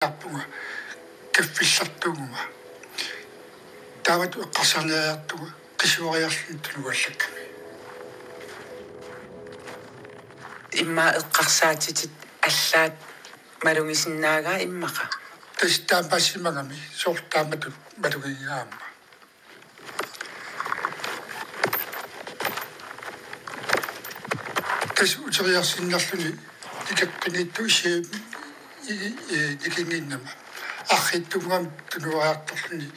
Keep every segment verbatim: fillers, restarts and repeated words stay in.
Taarpunga kaffillartuuguma. Taamatut eqqarsarniariartunga qisuariarluni tunuallakkami. Immaqa eqqarsaatitit allaat malugisinnaagaa immaqa. Tassa taamaassimagami soorlu taamatut malugigaa aamma. Tassa uteriarsinnarluni nikeqqiniittoq isi-, i-, i-, nikinnginnama. Arriitsunnguamik tunuariartorluni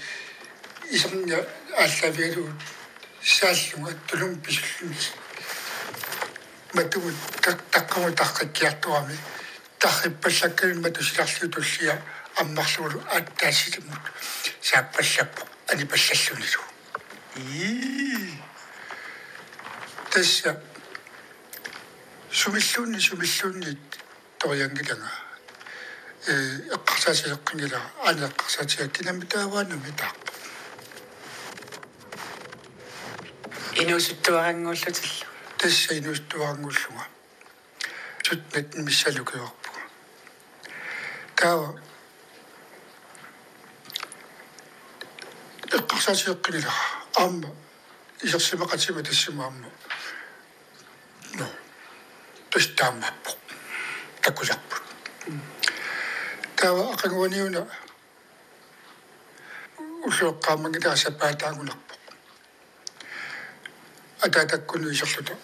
isernia aallaavigalugu saallunga tunummut pisulluni. Matugut tak-, taqqamut tarrikkiartorami. Tarrippallakkalu matu silarliup tullia ammarlugulu aatsitaasimmut saappallappoq anipallallunilu. Ii. Tassa sumilluunniit, sumilluunniit torianngilanga. Ee, eqqarsaatigeqqinngilanga, aana eqqarsaatiga kinamitaava aana mitaarpoq. Inuusuttuarannguullutillu. Tassa inuusuttuarannguullunga. Sytten atten missaani lukioqarpunga. Taava eqqarsaatigeqqinngilanga aamma isersimaqatima tassami aamma. Nå. Tassa taamaappoq. Takusarput. Taava aqaguani una ulloqeqqaamanngilara sapaatip akunnerpoq. Ataatakkunnut iserluta.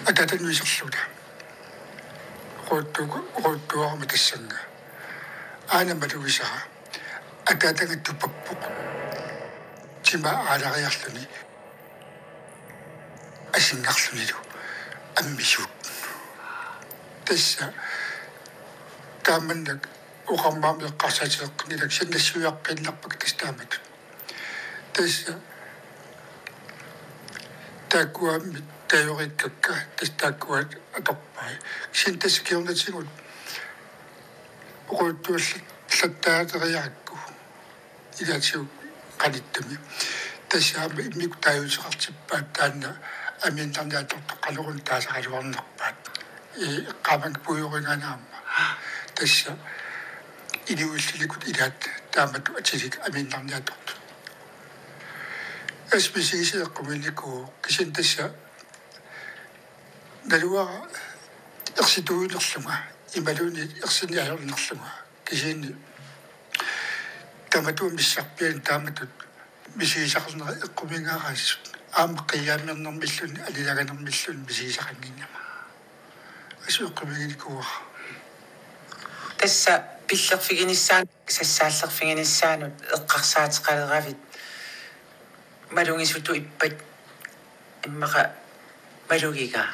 Ataatannut iserluta. Oqaluttu-, oqaluttuarama tassannga. Aana malugisara. Ataatannga tupappoq. Tima aalariarluni. Asinnarlunilu. Ammisuut. Tassa. Taamannak oqarmat aamma eqqarsaatigeqqinngilanga sannassuiaqqiinnarpakka tassa taamatut. Tassa taakkuami taajoriikkakka tassa taakkua atorpai. Kisianni tassa kingornatigut oqaluttuallattaateriarakku ilaatigut qanittumi. Tassa aamma immikkut taaguuteqartippaat taanna amiinnarniartortoq qanoruna taasaraluarnerpaat. Ee, eqqaamanngilara puigorigaanni aamma. Tassa inuillilikut ilaat taamatut atilik amiinnarniartortut. Assut misigisara eqqumiinnikuuvoq kisianni tassa naluara ersituunerlunga imaluunniit ersinniarnerlunga kisianni tamatuma missarpiaani taamatut misigisaqarnera eqqumiigaara assut aamma qiiaammernermilluunniit anilaganermilluunniit misigisaqannginnama. Assut eqqumiiginikuuara. Tassa pillerfiginissaanut, sassaallerfiginissaanut eqqarsaateqaleravit malugisutut ippat immaqa malugigaa.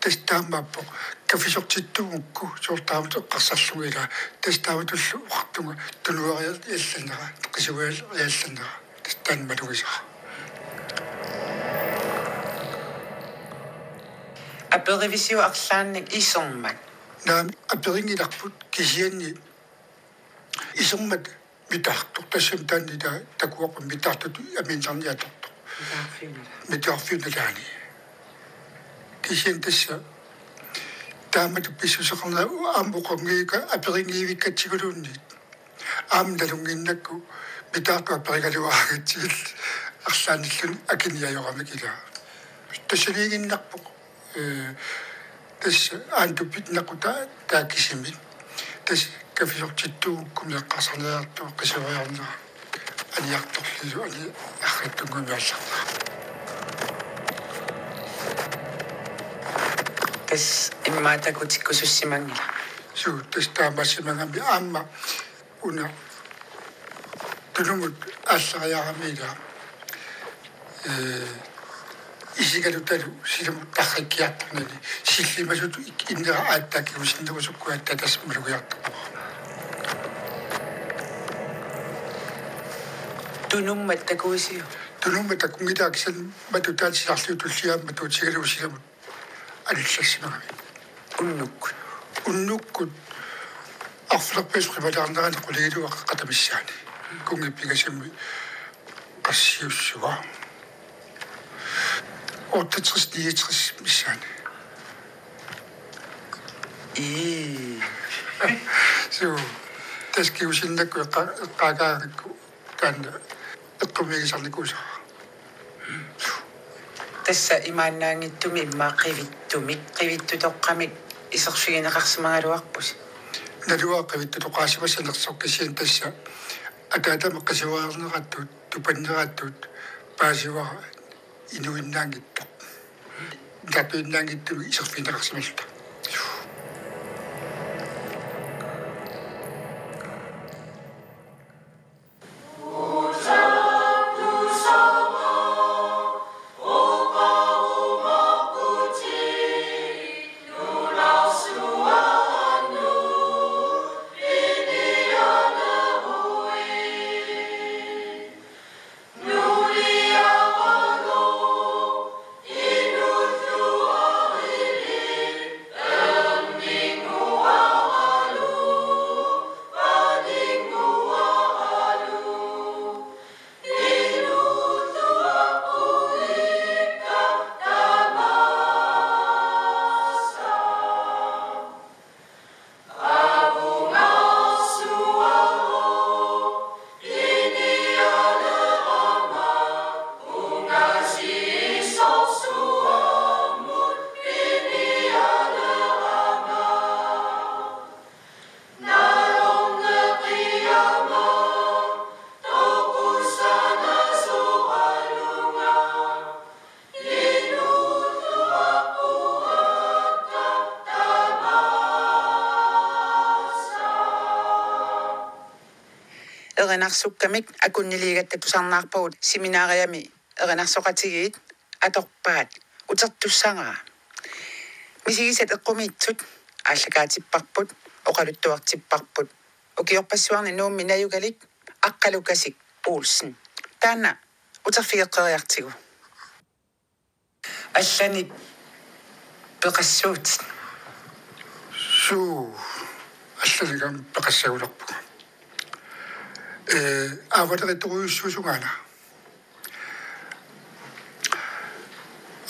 Tassa taamaappoq kaffisortittuugukku soorlu taamatut eqqarsarlunga ilaa tassa taamatullu oqartunga tunuariallannera, qisuariallannera. Tassa taanna malugisara. Aperivisiuk arlaannik isermat? Naamik aperinngilarput kisianni isermat mitaartoq. Tassami taanna takuarput mitaartutut amiinnarniartortoq. Mitaarfiunala. Mitaarfiunalaani. Kisianni tassa taamatut pissuseqarnera aamma oqanngikka aperinngivikkatsiguluunniit. Aamma nalunnginnakku mitaartut aperigaluaraangatsigit arlaannilluunniit akiniajoramik ilaa. Tassaniiginnarpoq. Ee, tassa aana tupinnaqqutaa taava kisimi. Tassa kaffisortittuugukku eqqarsarniartoq qisuariarnera aniartorlilu ani arriitsunnguamik aallarnera. Tassa immaqa takutikkusussimanngilaq. Suu, tassa taamaassimagami aamma una tunummut aallariarami ilaa. Ee, isigalutalu silamut tarrikkiartornani sillimasutut ik-, innera aatsaat kingusinnerusukkut aatsaat tassa malugiartorpara. Tunummat takuisiuk? Tunummat takunngilara kisianni matu taanna silarliup tullia matuutigalugu silamut anillassimagami. Unnukkut. Unnukkut arfineq-pingasut qimalaarnerani qulingiluat qeqqata missaani. Kunngip pingasummi qassiussuaq. Otteogtres, niogtres missaani. Ii. Suu, tassa kingusinnerusukkut eqqa-, eqqaagaangakku taanna eqqumiigisarnikuusara. Tassa imaannaanngitsumik immaqa qivittumik, qivittutoqqamik iserfigineqarsimagaluarpusi. Naluara qivittutoqqaasimassanersoq kisianni tassa ataatama qisuarineratut, tupanneratut paasivara inuinnaanngitsoq. Inuinnaanngitsumik iserfigineqarsimalluta. Erinarsukkamik akunniliigatta tusarnaarpagut seminariami erinarsoqatigiit atorpaat utertussagaa. Misigisat eqqumiitsut aallakaatipparput, oqaluttuartipparput. Ukiorpassuarni Nuummi najugalik Aqqalukasik Olsen. Taanna uterfigeqqeriartigu. Allanik peqassuutit. Suu, allanik aamma peqassagunarpunga. Ee, aavalerittorujussuusungaana.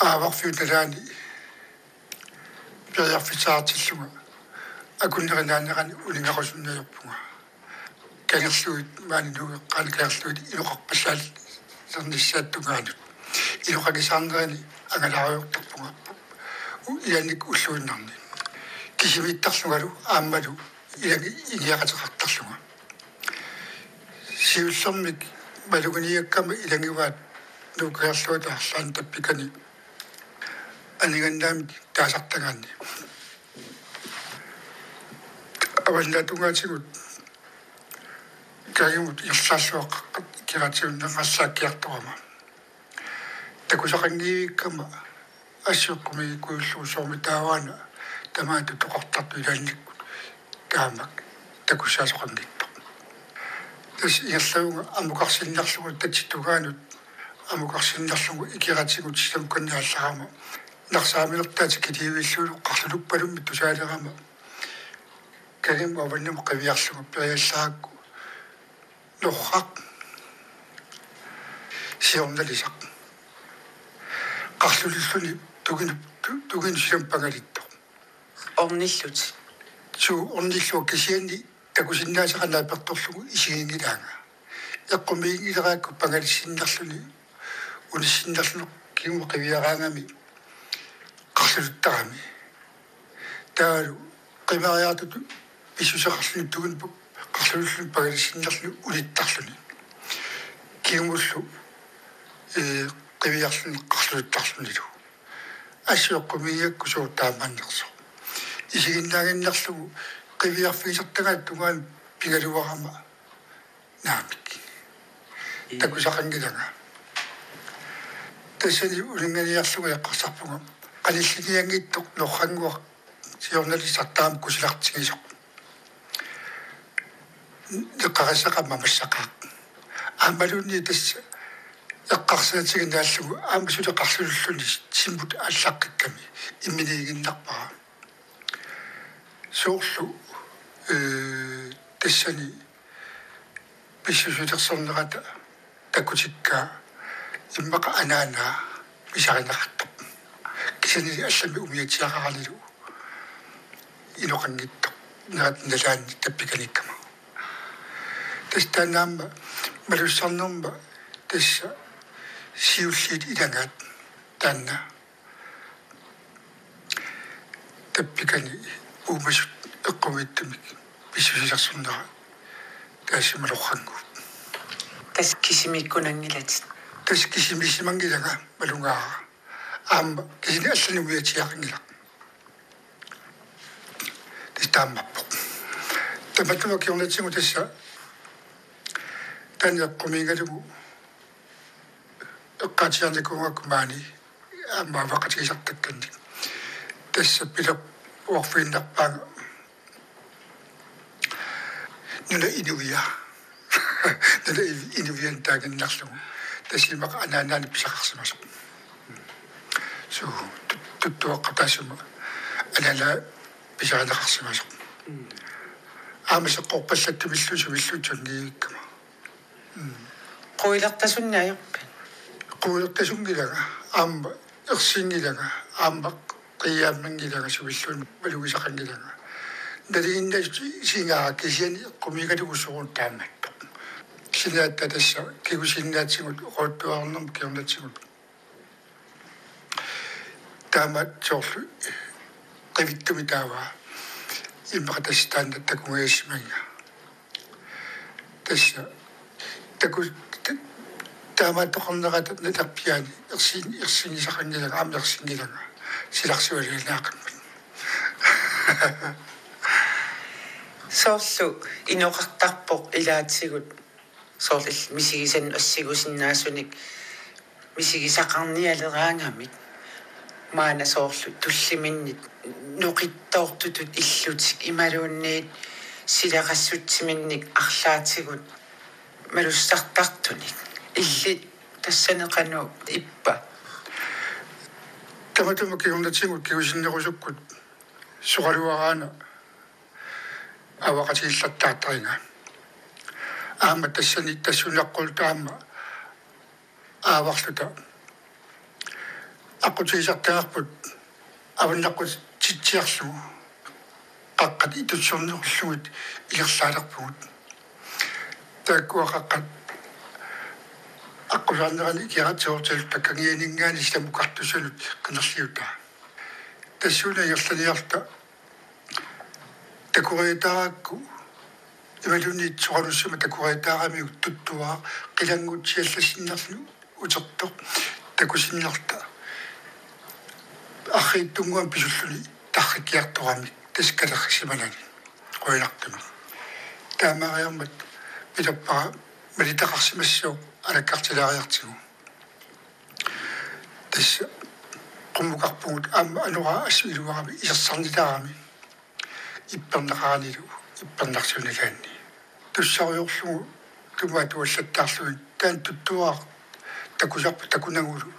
Aavarfiup nalaani periarfissaqartillunga akunnerit naanerani uningarusunneq ajorpunga. Kangerlugit maani Nuup eqqaani kangerlugit inoqarpallaalernissaata tungaanut. Inoqangisaarnerani angalaarujoortarpunga. U-, ilaannikkut ulluinnarni. Kisimiittarlungalu aammalu ilaanni iniaqateqartarlunga. Siullermik maluginiakkama ilagivaat Nuup kangerluata arlaannik tappikani aningaannaamik taasartagaanni. Avannaatungaatigut kagimut irlaalluaqqaqqat ikigaatigut nerrassaakkiartorama. Takusaqanngivikkama assut eqqumiigikujullugu soormitaava una tamaat toqortartut ilaannikkut taamak takussaasoqanngitsoq. Tassa ingerlavunga amukarsinnarlugu tatsip tungaanut amukarsinnarlugu ikigaatigut sisamukkanni aallarama. Narsaamilertaa tikiliivillugu qarluluppalummi tusaalerama. Kagimut avannamut qiviarlunga periallaarakku norraq siornalisaq. Qarlululluni tuginut, tu-, tuginut sisamut pangalittoq. Ornillutit. Suu, ornillugu kisianni takusinnaasaqa naapertorlugu isiginngilaanga. Eqqumiinngilerakku pangalissinnarluni, unissinnarluni kingumut qiviaraangami qarluluttarami. Taavalu qimaariartutut pissuseqarluni tuginut qarlululluni pangalissinnarluni unittarluni. Kingumullu, ee, qiviarluni qarluluttarlunilu. Assut eqqumiigigakku sooq taamaannersoq. Isiginnaaginnarlugu qiviarfigisartagaata tungaanut pigaluarama naamik. Mm. Takusaqanngilanga. Tassani uninnganiarlunga eqqarsarpunga. Qanillinianngitsoq norrannguaq siornalisaq taama kusilartigisoq. Eqqarissaqaaq mamassaqaaq. Aammaluunniit tassa eqqarsaatiginnaallugu aamma suli qarlululluni simmut allaqqikkami imminiiginnarpara. Soorlu, ee, tassani pissusilersornerata takutikka immaqa anaanaa pisarineqartoq. Kisiannili allamik umiatsiaqaranilu inoqanngitsoq. naat nalaanni tappikaniikkama. Tassa taanna aamma malussarnerma tassa siulliit ilagaat taanna tappikani uumasut eqqumiitsumik pissusilersornera taassimaloqqanngooq. Tassa kisimiikkunanngilatit. Tassa kisimiissimanngilanga malugaara. Aamma kisianni allanik umiatsiaqanngilaq. Tassa taamaappoq. Tamatuma kingornatigut tassa taanna eqqumiigalugu eqqaatsiarnikuugakku maani aamma avaqatigisartakkannik. Tassa pilerpoq uarfiinnarpaanga nuna inuia. Nuna i-, inuianut taaginnarlugu. Tassa immaqa anaanaanut pisaqarsimasoq. Suu, tut-, tuttuaqqap taassuma anaanaa pisarineqarsimasoq. Aamma seqqorpallattumillu sumillu tunniukkama. Quilertasunneq ajorpit? Quilertasunngilanga, aamma ersinngilanga, aamma qiiaammanngilanga, sumilluunniit malugisaqanngilanga. Nalinginnaasigaara kisianni eqqumiigalugu soorunami taamaattoq. Sinaata tassa kingusinnaatigut, oqaluttuarnermut kingornatigut. Taamaat soorlu qivittumik taava immaqa tassa taanna takugaassimanga. Tassa taku-, ta-, taamaattoqarnerata nalerpiaani ersin-, ersigisaqanngilanga, aamma ersinngilanga silarsualianaaqimmat. Soorlu inoqartarpoq ilaatigut soorlu misigisannik assigusinnaasunik misigisaqarnialeraangamik, maanna soorlu tulliminnit noqittoortutut illutik imaluunniit silarsuarminik arlaatigut malussartartunik. Illit tassani qanoq ippa? Tamatuma kingornatigut kingusinnerusukkut soraluaraana avaqatigiillattaartariga. Aamma tassani tassuunaqqulluta aamma aavarluta aqqutigisartagarput avannaqqutitsiarlugu qaqqat itussornerullugit ingerlaalerpugut. Taakkua qaqqat aqqusaarnerani ikiaratsoortilu takkangianinngaanniit silamukartussanut qinerliutaa. Tassuuna ingerlaniarta takoriataarakku imaluunniit soralussama takoriataaramiuk tuttuaraq qilanngutsiallassinnarluni utertoq takusinnarluta arriitsunnguamik pisulluni tarrikkiartoramik tassa kalerrisimanani qujanartumik. Taamaariarmat pilerpara malitaqarsimassooq alakkartilaariartigu. Tassa qummukarpugut aamma anoraa assut iluarami isersarnitaarami ippernaqaranilu ippernarsuunnilaanni. Tussarujoorlugu tumaat tuallattaarlugit taanna tuttuaraq takusarput takunagulu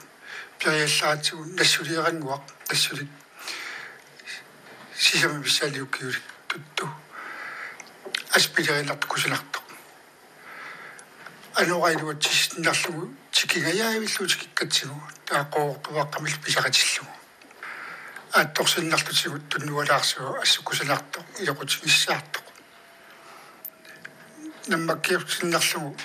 periallaratsigu nassuliarannguaq nassulik sisamat missaanni ukiulik tuttu aspilerinnartoq kusanartoq. Anoraa iluatsissinnarlugu tikingajaavillugu tikikkatsigu taava qoortuaqqamillu pisaqatillugu. Aattorsinnarlutigu tunnualaarsuaq assut kusanartoq ilequtigissaartoq. Nammakkiorsinnarlugu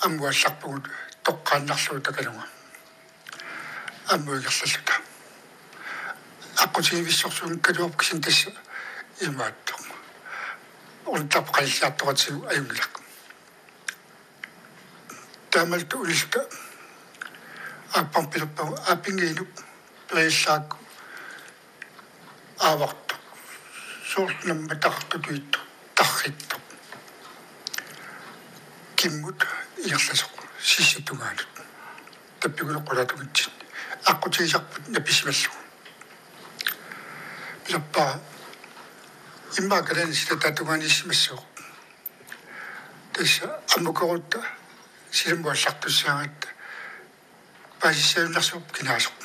ammut aallarpugut toqqaannarlugu takalunga. Ammut ingerlalluta. Aqqutigivissorsuunngikkaluarpoq kisianni tassa imaattoq. Unittarpoq qalilliartortigu ajunngilaq. Taamaalilluta unilluta aappama pilerpagu aappinngiinuk periallarakku aavartoq. Soorlu nammataqartutut ittoq, tarrittoq. Kimmut ingerlasoq sissap tungaanut. Tappikulu qulaatunngitsinni. Aqqutigisarput napisimallugu. Pilerpara immaqa kalaallit silataata tungaaniissimassooq. Tassa ammukarutta silammut aallartussaagatta paasissaajunnaarsuup kinaasoq.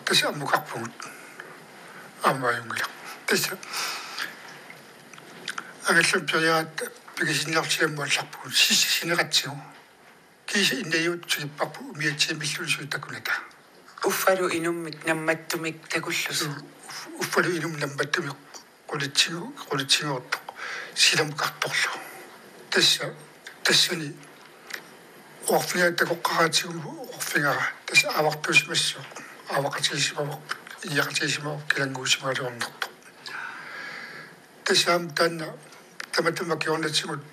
Tassa ammukarpugut. Aamma ajunngilaq. Tassa angallanneq periaratta pigisinnaasoq silammut aallarpugut. Sissap sineqatsigu. Kiisa innajuut tikipparput umiatsiamilluunniit suut takunata. Uffalu inummik nammattumik takullusi. Uf-, uffalu inummik nammattumik qulitsigu-, qulitsigoortoq silamukartorlu. Tassa, tassani oqarfigaanga takoqqaaraatigut oqarfigara. Tassa aavartuusimassaaq. Aavaqatigiissimavarput, iniaqatigiissimavarput, kilannguusimagaluarnertoq. Tassa aamma taanna tamatuma kingornatigut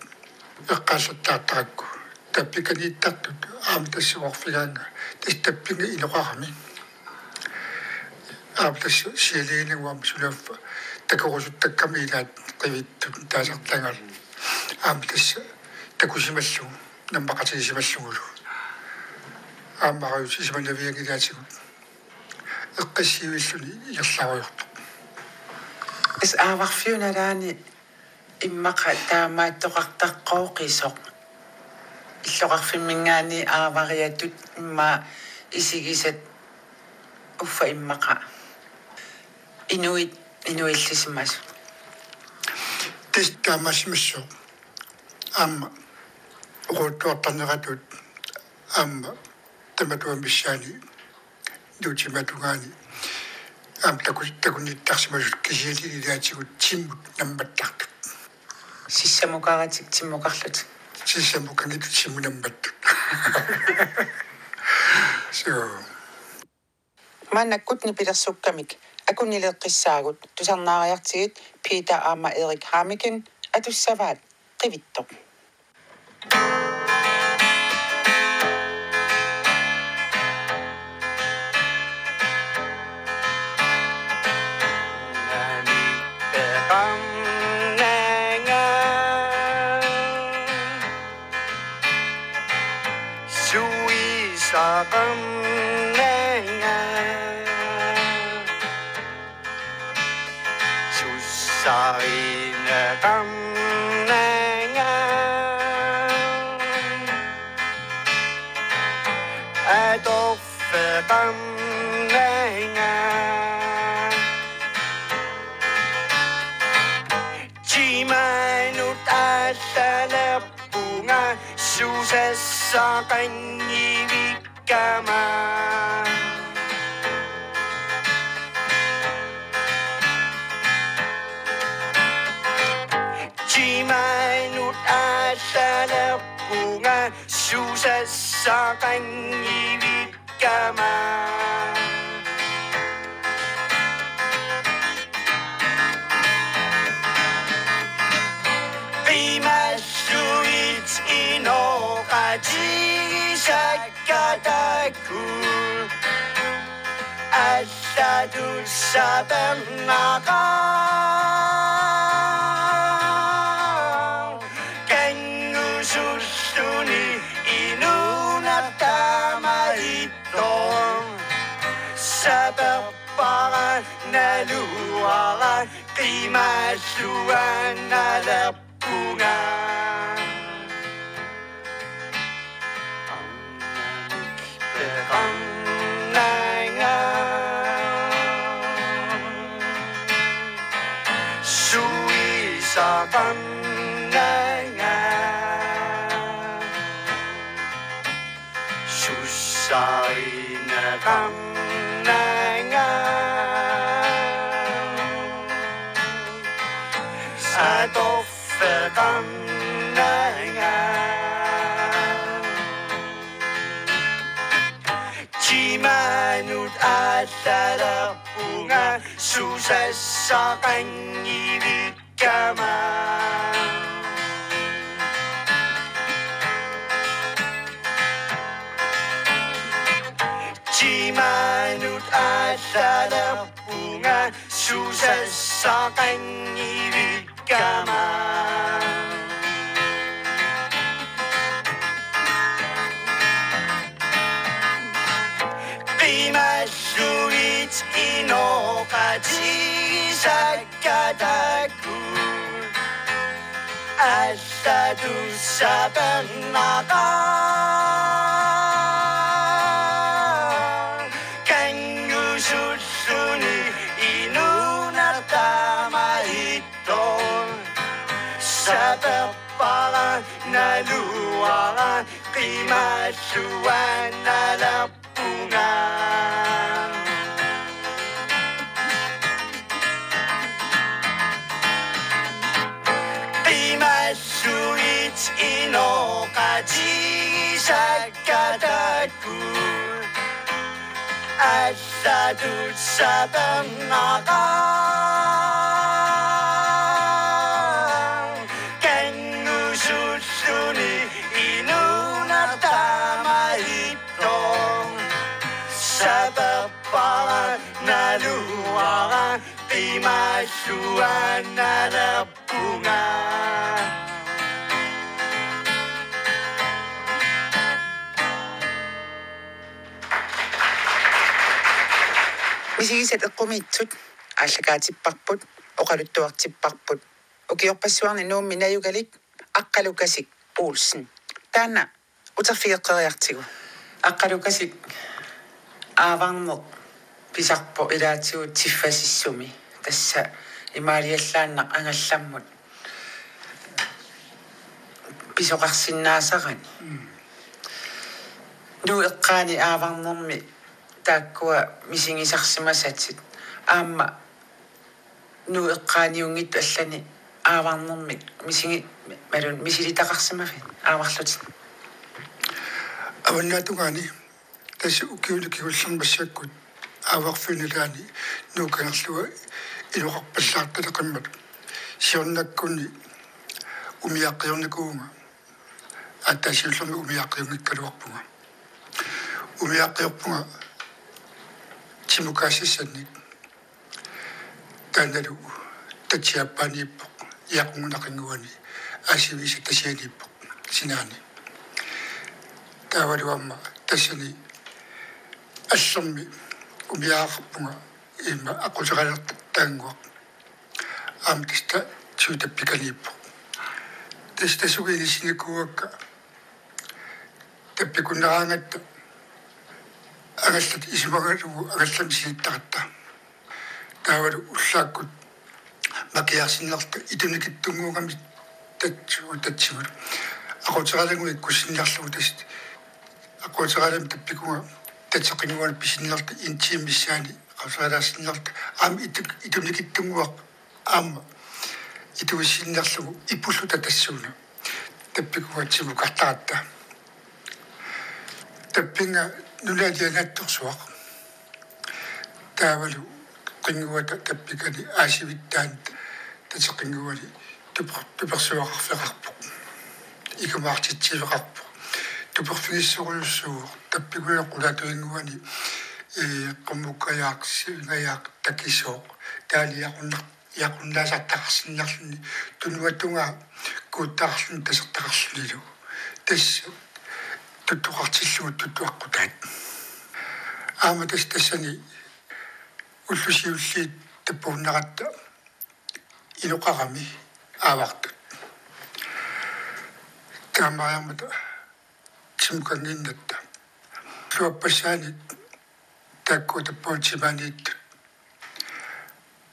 eqqaallattaartarakku. Tappikaniittartut aamma tassa oqarfigaannga. Tassa tappinga inoqarami. Aamma tassa sialiinagua aamma sunaaffa takorusuttakkami ilaat qivittut taasartagaat. Aamma tassa takusimallugu, nammaqatigisimallugulu. Aamma arajusisimanavianngilaq ilaatigut. Eqqissivilluni igerlarujoortoq. Tassa aavarfiup nalaani immaqa taamaattoqartarpoq qisoq. Illoqarfimminngaanniit aavariatut immaqa isigisat uffa immaqa. Inuit, inuillisimasut. Tassa taamaasimassaaq. Aamma oqaluttuartarneratut aamma tamatuma missaani nuutimatungaani aamma taku-, takunnittarsimasut kisianni ilaatigut timmut nammattartut. Sissamukaratik timmukarlutik. Sissamukangitut timmut nammattut. So. Maannakkut nipilersukkamik akunnileeqqissaagut, tusarnaariartigit Peter aamma Erik Hammeken atussavaat Qivittoq. Suisaqarnanga. Suisaqarnanga. Atorfeqarnanga. Timanut allalerpunga susassaqanngivikkama. Timanut allalerpunga susassaqanngivikkama. Qimallugit inoqatigisakka taakku allatut sapernaqaaq. Kanngusulluni inuuneq taama ittoq. Saperpara naluara qimalluannalerpunga. Suisaqarnanga. Suisaqarnanga. Atorfeqarnanga. Timanut allalerpunga susassaqanngivikkama. Timanut allalerpunga susassaqanngivikkama. Qimallugit inoqatigisakka taakku allatut sapernaqaaq. Kanngusulluni inuuneq taama ittoq. Saperpara naluara qimalluannalerpunga. Suit inoqatigisakka taakku allatut sapernaqaaq. Kangusulluni inuunertama ittoq. Saperpara naluara qimalluannalerpunga. Misigisat eqqumiitsut aallakaatipparput, oqaluttuartipparput. Ukiorpassuarni Nuummi najugalik Aqqalukasik Olsen. Taanna uterfigeqqeriartigu. Aqqalukasik aavarneq pisarpoq ilaatigut tiffasissumi. Tassa imaaliallaannaq angallammut pisoqarsinnaasarani. Nuup eqqaani aavarnermi taakkua misigisarsimasatit aamma Nuup eqqaaniunngitsoq allani aavarnermik misigi-, malun misilitaqarsimavit aavarlutit? Avannaatungaani tassa ukiuni kingullerni massakkut aavarfiup nalaani Nuup Kangerlua inoqarpallaartaleqimmat siornakkunni umiaqqiornikuuvunga, aatsaat siullermik umiaqqiunngikkaluarpunga. Umiaqqiorpunga timukaassassannik. Taannalu tatsiaappaaniippoq, Iaqungunaqinnguani, Aasiviisa Tasianiippoq sinaani. Taavalu aamma tassani allermi umiaqarpunga imma aquteqalertannguaq. Aamma tassa Tui Tappikaniippoq. Tassa tassunga inissinikuuakka tappikunneraangatta angallat isumagalugu angallamik sinittaratta. Taavalu ullaakkut makiarsinnerluta itunikitsunnguugami tatsu-, tatsigut. Aquteqalernguit ikkussinnerlugu tassa. Aquteqalermi tappikunga tatseqqinnguani pisinnerluta en time missaani aquteqalaarsinnerluta. Aamma itu-, itunikitsunnguaq aamma ituissinnerlugu ipulluta tassuuna. Tappikunga timukartaratta. Tappinnga nunani anaattorsuaq. Taavalu qinnguata tappikani Aasivittaani tatseqqinnguani tuper-, tupersuaqarfeqarpoq. Ikumaartitsiveqarpoq. Tuperfigissorujussuuvoq. Tappikuna qulaatuinnguani, ee, Qummukkajaaq, Sivingajaaq, Takisooq. Taani Iaqunnar-, Iaqunnaasartaqarsinnerluni tunuatungaa kuuttaqarluni tasertaqarlunilu. Tassa tuttoqartillugu tuttuaqqutaat. Aamma tassa tassani ullut siulliit tappuunnaratta inoqarami aavartut. Taamaariarmata timukannginnatta. Illuappassaani taakku tappuut timaaniittut.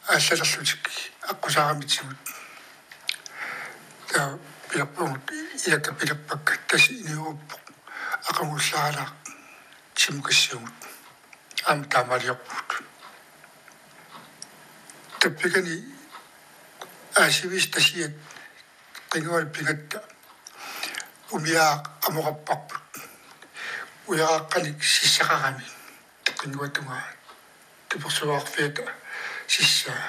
Aallalerlutik aqqusaaramitsigut. Taava pilerpugut ilakka pilerpakka tassa iniuuppoq. Aqagullaaraaq timukassagut. Aamma taamaaliorpugut. Tappikani Aasiviisa Tasiat qinngualu pigatta umiaaq amoqarparput. Ujaraaqqanik sissaqarami. Qinnguatungaa tupersuaqarfiata sissaa.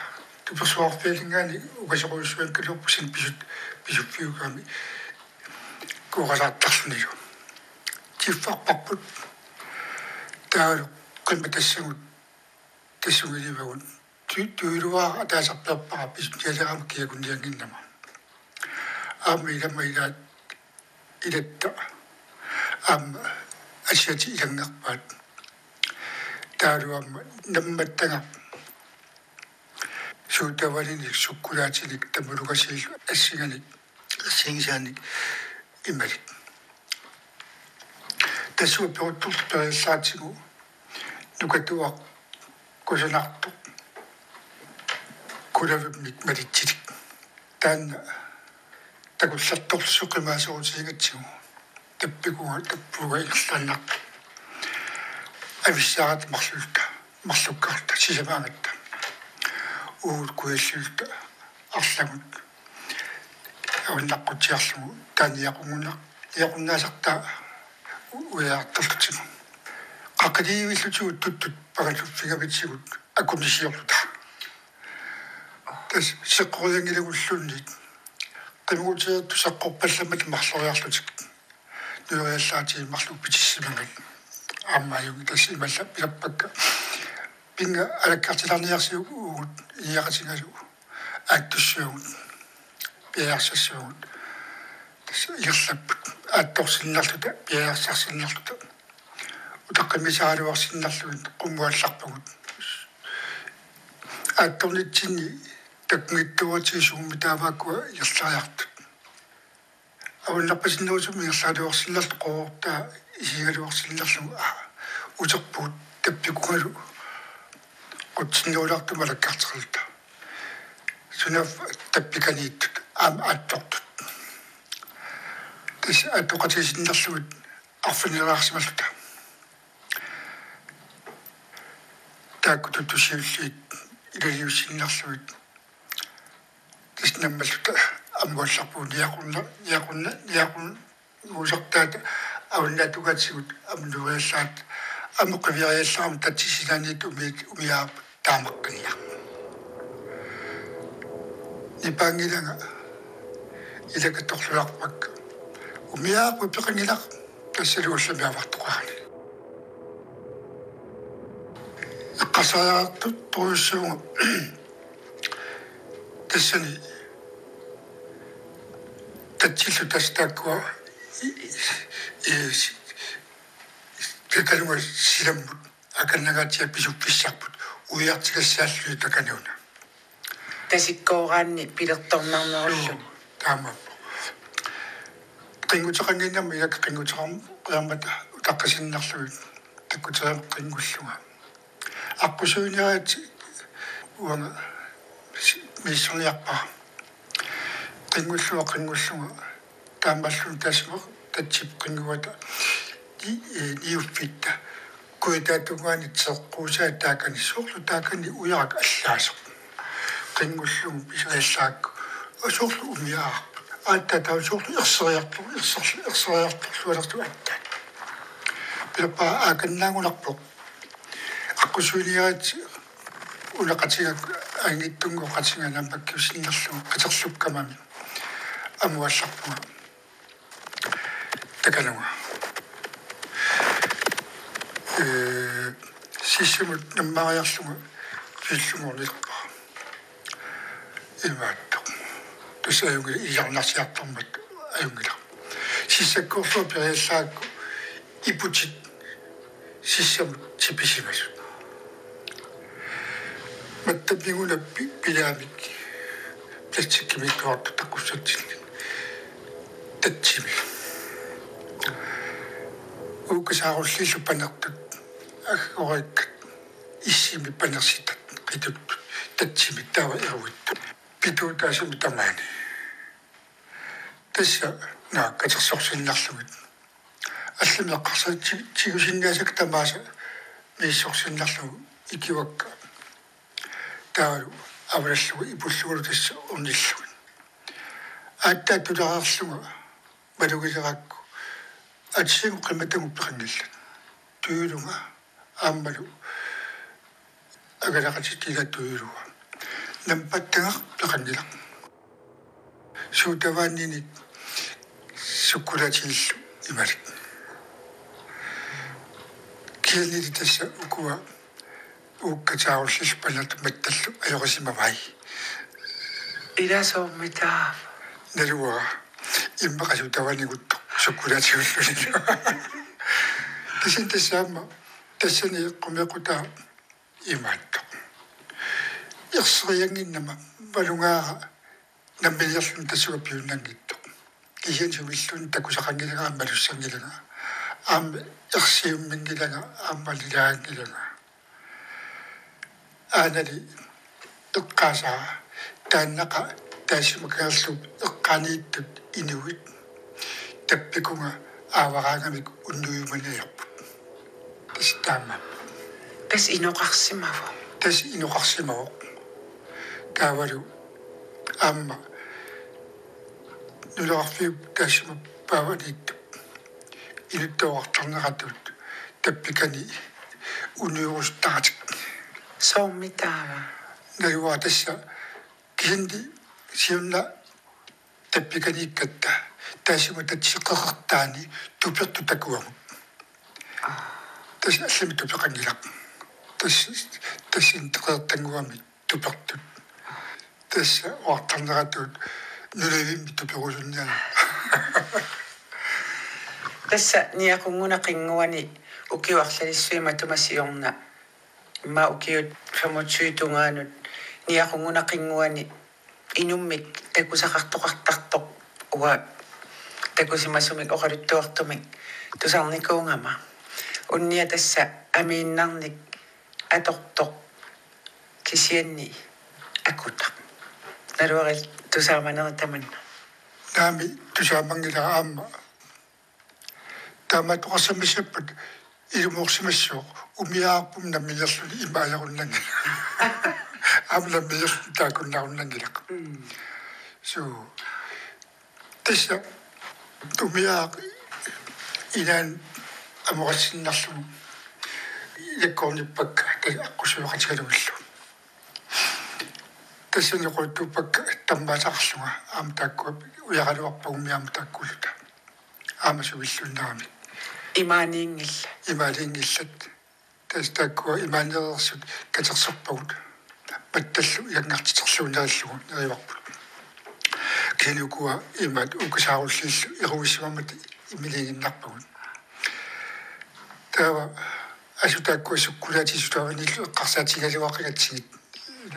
Tupersuaqarfialinngaanniit ukasorujussuanngikkaluarpugut pisut-, pisuffiugami kuuqasaartarlunilu. Tiffarparput. Taavalu qimmat tassagut tassunga ilivagut. Tu-, tuiluaaq ataasarpiarpara pisunialerama kiakunniannginnama. Aamma ilama ilaat ilatta. Aamma asiatit ilanngerpaat. Taavalu aamma nammattagaq. Suutavalinik, sukkulaatinik, tammulukasiillu assinganik, assigisaanik imalik. Tassunga peruttortoq periallaatigu nukatuaq kusanartoq kulavimmik malitsilik. Taanna takullartorsuusimaasorutigigatsigu tappikunga tappuuga ingerlaannartoq. Avissaarata marluulluta, marlukkaarluta, sisamaagatta. Uagut kujalliulluta arlagut. Avannaqqutsiarlugu taanna niaqunnguna-, niaqunnaasartaa u-, ujartorlutigu. Qaqqaliivillutigut tuttut pangalluffigamitsigut akunnisiorluta. Tassa seqqorianngilagulluunniit. Qimiguteertut seqqorpallammat marloriarlutik. Nueriallaatigut marluk pitissimammat. Aamma ajunngilaq tassa imallappilappakka. Pinnga alakkartilaarniarsiuk uagut iniaqatigalugu. Aattussaagut. Piareersassuugut. Tassa ingerlapput. Aattorsinnarluta, piareersarsinnarluta. Utaqqimmisaraluarsinnarlugit qummuallarpagut. Aattornitsinni takkunngitsoortut suummi taavaakkua ingerlariartut. Avannarpasinnerusumik ingerlagaluarsinnarluta qoortaa isigaluarsinnarlugu, aa, uterpugut tappikungalu qutsinnerulaartumik alakkarterluta. Sunaaffa tappikaniittut aamma aattortut. Tassa aattoqatigiissinnarlugit arfineq-aarsimalluta. Taakku tuttut siulliit ilaliussinnarlugit. Tassa nammalluta ammuallarpugut niaqunna-, niaqunna-, niaqunngusartaata avannaatugaatsigut aamma nueriallaat aamma qiviariallarama tatsip sinaaniittut umiat-, umiaarput taamaqqinniaq. Nipaanngilanga ilakka torluarpakka. Umiaarput peqanngilaq tassalu ullumi avartoqarani. Eqqarsariaqartut torujussuuvunga tassani tatsillu tassa taakkua i-, i-, i-, si-, takanunga silammut akannangaatsiaq pisuffissarput uiartigassaalluni takanuna. Tasikkooraanni pilertornarnerulluni. Joo, taamaappoq. Qinnguteqannginnama ilakka qinnguteqarniarmata utaqqisinnarlugit takkuteriarmat qinngullunga. Aqqusuiniaritsi uanga si-, misissorniarpara. Qinngullunga, qinngullunga. Taamaalilluni taassuma tatsip qinnguata ni-, eh, niuffitta. Kujataata tungaani teqquusaa taakani soorlu taakani ujarak allaasoq. Qinngullugu pisariallaakku. Soorlu umiaarput. Aatsaat taava soorlu erseriartor-, erser-, erseriartorlualertut aatsaat. Pilerpara aakannaangunarpoq. Aqqusuiniaritsi una qatiga anngitsunnguaq qatiga naammakkiusinnarlugu qiterlukkamami. Amuallarpunga. Takanunga. Ee, sissamut nammariarlunga pillunga ornilerpara. Imaattoq. Tassa ajunngilaq ijarnarsiartormat ajunngilaq. Sissakkoorlunga periallaakku iputit sissamut tipisimasut. Mattammiuna pi-, pilaamik plastikkimiittuartut takussatsinnik. Tatsimi. Uukka saarulliillu panertut aggoraakkat issimi panersitat qituttut tatsimi taava eruittut. Pituutaasumik tamaani. Tassa naak katersorsinnarlugit. Allamik eqqarsaatit ti-, tigusinnaasakka tamaasa misissorsinnarlugu ikivakka. Taavalu avalallugu ipullugulu tassa ornillugit. Aatsaat tulareerlunga malugilerakku atisagooq qimatagu peqanngillat. Tuilunga aammalu angalaqatitta ila tuilunga. Nampattagaq peqanngilaq. Suutavaaninik sukkulaatillu imalik. Kisiannili tassa ukua uukka saarulliillu panertut mattallu ajorisimavai. Ila soormitaava? Naluara. Immaqa suutavaaniguttoq sukkulaatigulluunniit. Kisianni tassa aamma tassani eqqumeequtaa imaattoq. Erseriannginnama malugaara namminiilluni tassunga piunnanngitsoq. Kisianni sumilluunniit takusaqanngilanga aamma malussannginnama. Aamma ersiumminngilanga aamma lilaanngilanga. Aanali eqqaasaa taannaqa taassuma kangerluup eqqaaniittut inuit tappikunga aavaraangamik unnuiumaniarput. Tassa taamaappoq. Tassa inoqarsimavoq. Tassa inoqarsimavoq. Taavalu aamma Nunaqarfiup taassuma paavaniittup inuttut oqartarneratut tappikani uniorusuttaratik. Soormi taava? Naluara tassa kisianni siunna tappikaniikkatta taassuma tatsiqeqertaani tupertut takuagut. Tassa allamik tupeqanngilaq. Tassa, tassa qeqertannguamik tupertut. Tassa oqartarneratut nunavimmi tuperusunniarneq. Tassa niaqunngunaqinnguani ukiuarlalissuima tumasiorna. Immaqa ukiut femogtyve tungaanut niaqunngunaqinnguani inummik takusaqartoqartartoq uanga takusimasumik oqaluttuartumik tusarnikuugama. Unnia tassa amiinnarnik atortoq kisianni akutaq. Naluara tusaamanerit tamanna. Naamik tusaamanngilaq aamma. Taamaattoqarsimasuuppat ilumoorsimassaaq umiaarput nammineerluni ima ajorunanngilaq. Aamma nammineerluni taakkunnarunanngilaq. Mm. So, tassa umiaaq inaanni amoqassinnarlugu ilakkoornippakka tassa aqqusiueqatigalugillu. Tassani quuttuuppakka tammaasaqarlunga aamma taakkua ujaraluarpagummi aamma taakkuulluta. Aamma suilluinnaramik. Imaaniinngillat. Imaaniinngillat. Tassa taakkua imaaneereersut katersorpagut. Mattallu ilanngartiterluinnarlugu nerivarput. Kisianni ukua imaat uukkasaarulliillu eruissimammat imiliiginnarpagut. Taava asut taakkua sukkulaatitit sutaavanillu eqqarsaatigigaluaqagatsigit.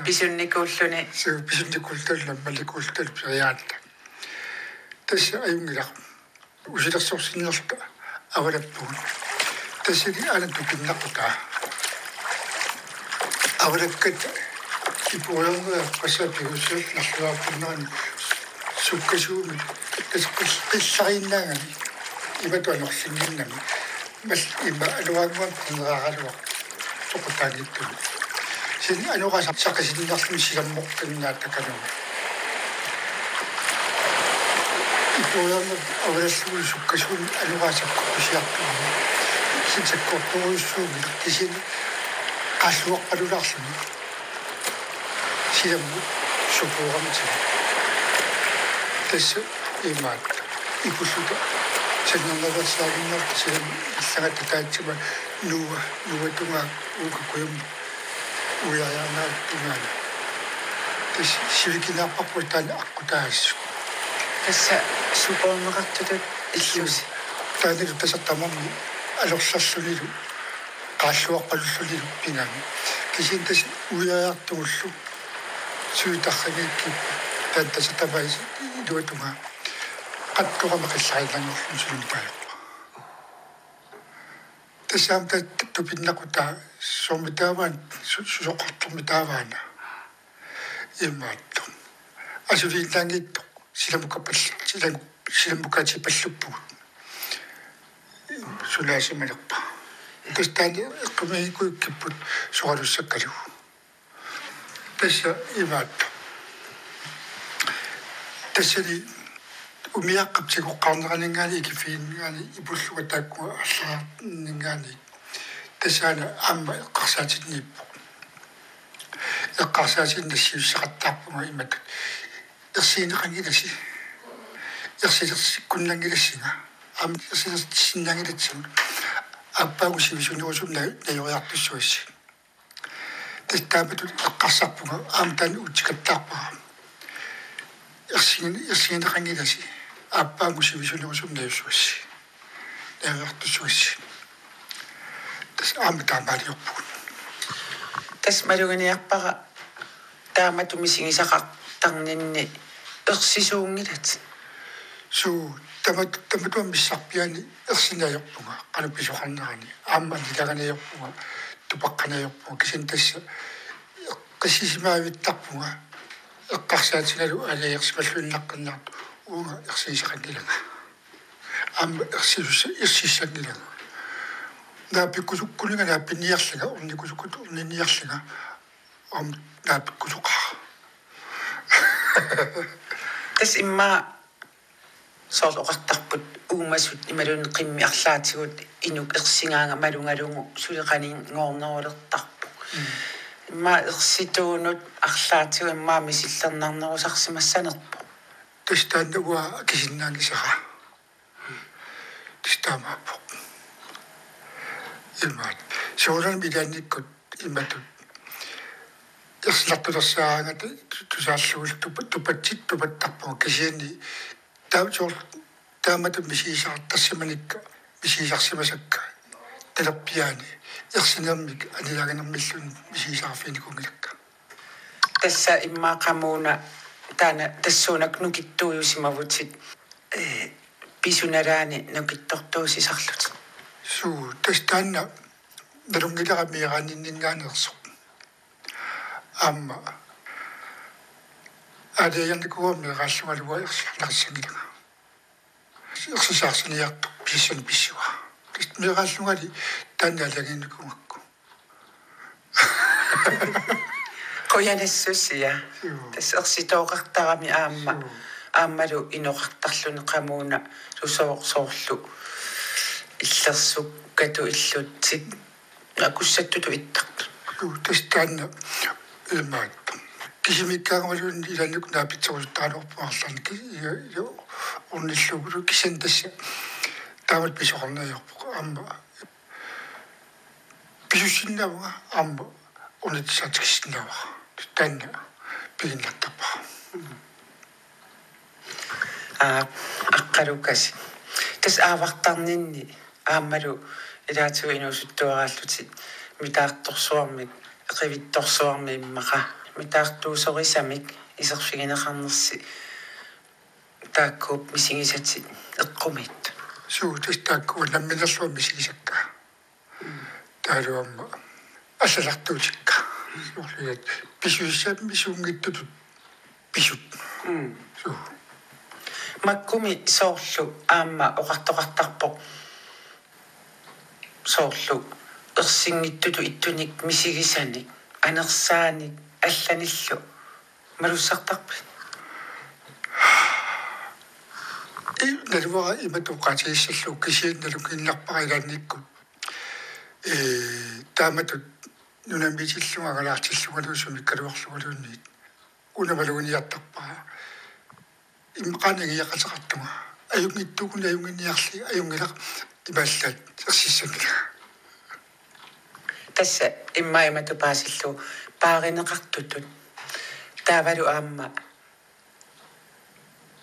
Pisunnikuulluni. Suu, pisunnikuulluta, nammallikuulluta, periaannatta. Tassa ajunngilaq. Usilersorsinnerluta avalappugut. Tassani aana tupinnaqutaa. Avalakkat iporiarneq passaa pigussiat narluarpunnerani sukkasuumik tassa qil-, qillariinnaagami imatut anorlinnginnami. Mas ima anoraannguamik qineraaraluarpoq soqutaanngitsunik. Kisianni anoraa sa-, saqisinnarluni silammoqqinnaat takanugu. Iporiarneq avalallugu sukkasuumik anoraa sakkortusiartuugami. Kisianni sakkortorujussuugami kisianni qaalluarpalulaarluni. Silammut sukuuramtigu. Tassa imaat. Ikulluta. Sannarnaveersaaginnarluta silammut illagatta taatsimma nuua, nuua tungaa uukakujum uiariarnaattungaani. Tassa sivikinaarparput taanna aqqutaasut. Tassa sukuarneqartutut illusi. Taannalu tassa tamarmi alorlerlunilu. Qaalluarpalullunilu pigami. Kisianni tassa uiariartugullu. Suitarragiikkipput. Taanna tassa tamaasa iluatungaa. Qattorama qillariinnanngorluni sulinipaajuppaa. Tassami ta-, tupinnaqutaa soormi taavaana su-, susoqartormi taavaana. Imaattoq. Asuliinnaanngitsoq silamukappal-, silam-, silamukaatipalluppugut. Sunaasimanerpa. Tassa taanna eqqumiikkuikkipput soralussakkalu. Tassa imaattoq. Tassani umiaaqqap tigoqqaarneraninngaanniit ikiffiginninngaanniit ipullunga taakkua allariarninngaanniit. Tassaana aamma eqqarsaatinniippoq. Eqqarsaatinni nassiussaqattaarpunga imatut. Ersigineqanngilasi. Ersilersikkunnanngilassinga. Aamma ersilersinnaanngilatsigu. Aappaagu sivisunerusumik na-, najoriartussuassi. Tassa taamatut eqqarsarpunga aamma taanna utsikattaarpara. Ersigin-, ersigineqanngilasi. Aappaagu sivisunerusumik najussuassi. Najoriartussuassi. Tassa aamma taamaaliorpugut. Tassa maluginiarpara taamatut misigisaqartarninni ersisuunngilatit. Suu, tamat-, tamatuma missarpiaani ersineq ajorpunga, qanoq pisoqarnerani. Aamma annilaanganeq ajorpunga, tupaqqaneq ajorpunga, kisianni tassa eqqissisimaavittarpunga, eqqarsaatigalugu aalajangersimalluinnaqqinnaartoq, uunga ersigisaqanngilanga. Aamma ersisus-, ersissanngilanga. Naapikkusukkuninga naappiniarlanga, ornikusukkut orniniarlanga, aamma naapikkusoqaara. Tassa immaqa Soorlu oqartarput uumasut imaluunniit qimmit arlaatigut inuk ersigaanga malugalugu suli qaninngornerulertarpoq. Immaqa ersituunut arlaatigut immaqa misillernarnerusarsimassanerpoq. Tassa taanna uanga akisinnaanngisara. Tassa taamaappoq. Imaat. Soorunami ilaannikkut imatut ersinartulersaaraangata tu-, tusaallugu tupa-, tupatsit tupattarpunga kisianni taava soorlu taamatut misigisaqartarsimanikka, misigisarsimasakka talerpiaani ersinermik anilaaginermilluunniit misigisaqarfiginikuunngilakka. Tassa immaqa qamuuna taanna tassuunakkut nukittuujusimavutit, ee, pisunalaani nukittortuusisarlutit. Suu, tassa taanna nalunngilara meeraaninninngaanneersoq. Aamma aalajangernikua meeraallungalu uanga ersiarneqassanngilanga. Ersisaarsinnartoq piassani pissavara. Tassa meeraallungali taanna aalajangernikuugakku. Qujanassusia. Joo. Tassa ersitooqartarami aamma. Joo. Aammalu inoqartarluni qamuuna tusooq soorlu. Illersukkatut illutsit. Akussattutut ittartut. Joo, tassa taanna imaat. Kisimiikkaangaluunniit ilaannikkut naapitserusuttaraluarpunga arlaannik ki-, ja, ja, ornillugulu kisianni tassa taamatut pisoqarneq ajorpoq aamma. Pisussinnaavunga aamma ornitsaatigissinnaavara. Taanna piginnartarpara. Aa, Aqqalukasik. Tassa aavartarninni aammalu ilaatigut inuusuttuaraallutit mitaartorsuarmik, qivittorsuarmik immaqa mitaartuusorisamik iserfigineqarnersi taakkuupput misigisatit eqqumiit. Suu, tassa taakkua namminerlunga misigisakka. Taavalu aamma allagartuutikka. Soorlu pisussamisuunngitsutut pisut. Mm. Suu. Makkumi soorlu aamma oqartoqartarpoq. Soorlu ersinngitsutut ittunik misigisanik anersaanik allanillu malussartarpit? Ii, naluara imatut oqaatigissallugu kisianni nalunngiinnarpara ilaannikkut. Ee, taamatut nunamiitillunga angalaartillungalu sumiikkaluarlungaluunniit. Una maluginiartarpara. Immaqa nangiaqateqartunga. Ajunngitsuugunik ajunnginiarli, ajunngilaq imaallaat ersissanngilanga. Tassa immaqa imatut paasillugu paarineqartutut. Taavalu aamma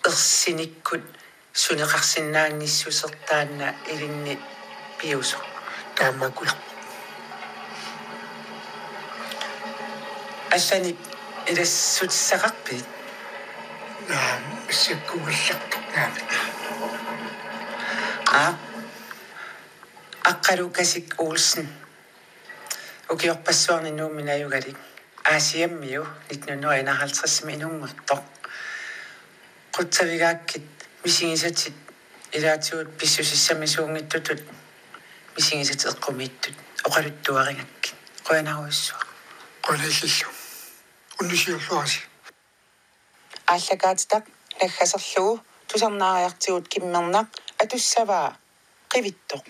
ersinikkut suneqarsinnaanngissuseq taanna ilinni piusoq. Taamaakkulerpoq. Allanik ilassutissaqarpit? Naamik, massakkuugallartoq naamik. Aa. Aqqalukasik Olsen. Ukiorpassuarni Nuummi najugalik. Aasiammiu nitten hundrede og enoghalvtredsimi inunngortoq. Qutsavigaakkit misigisatit ilaatigut pissusissamisuunngitsutut misigisatit eqqumiitsut oqaluttuarigakkit. Qujanarujussuaq. Qujanarujussuaq. Unnussiorluarisi. Aallakaatitaq naggaserlugu tusarnaariartigut Kimmernaq atussavaa qivittoq.